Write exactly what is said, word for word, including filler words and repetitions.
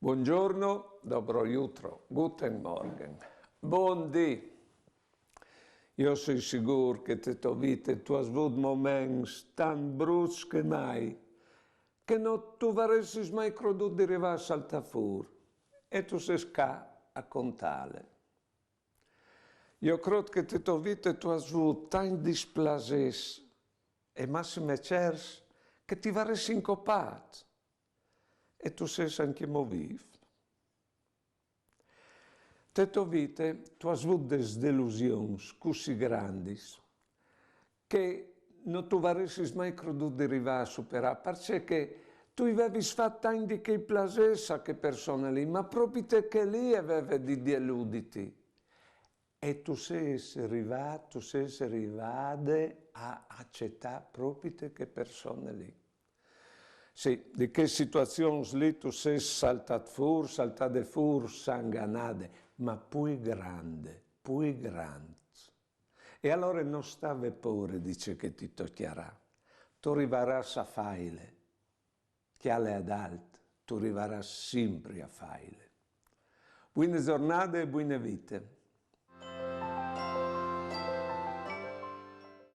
Buongiorno, dobro jutro, guten Morgen. Bundì. Jo soi sigûr che te tô vite tu âs vût moments tant bruts che mai, che no tu varessis mai crodût di rivâ a saltâ fûr, e tu sês ca a contâle. Jo crôt che te tô vite tu âs vût tancj displasêrs, e massime cierts, che ti varessin copât, e tu sês ancjemò vîf. Te tô vite tu âs vût des delusions cussì grandis, che no tu varessis mai crodût di rivâ a superâ, parcè che tu i vevis fat tancj di chei plasêrs a chê persone li, ma propite chê li e veve di deluditi. E tu sês rivât, tu sês rivade a acetâ propite chê persone li. Sì, di chês situazions li tu sês saltât fûr, saltade fûr, sanganade, ma plui grande, plui grant. E alore no stâ vê pôre di ce che ti tocjarà. Tu rivarâs a fâle. Cjale adalt, tu rivarâs simpri a fâle. Buine zornade e buine vite.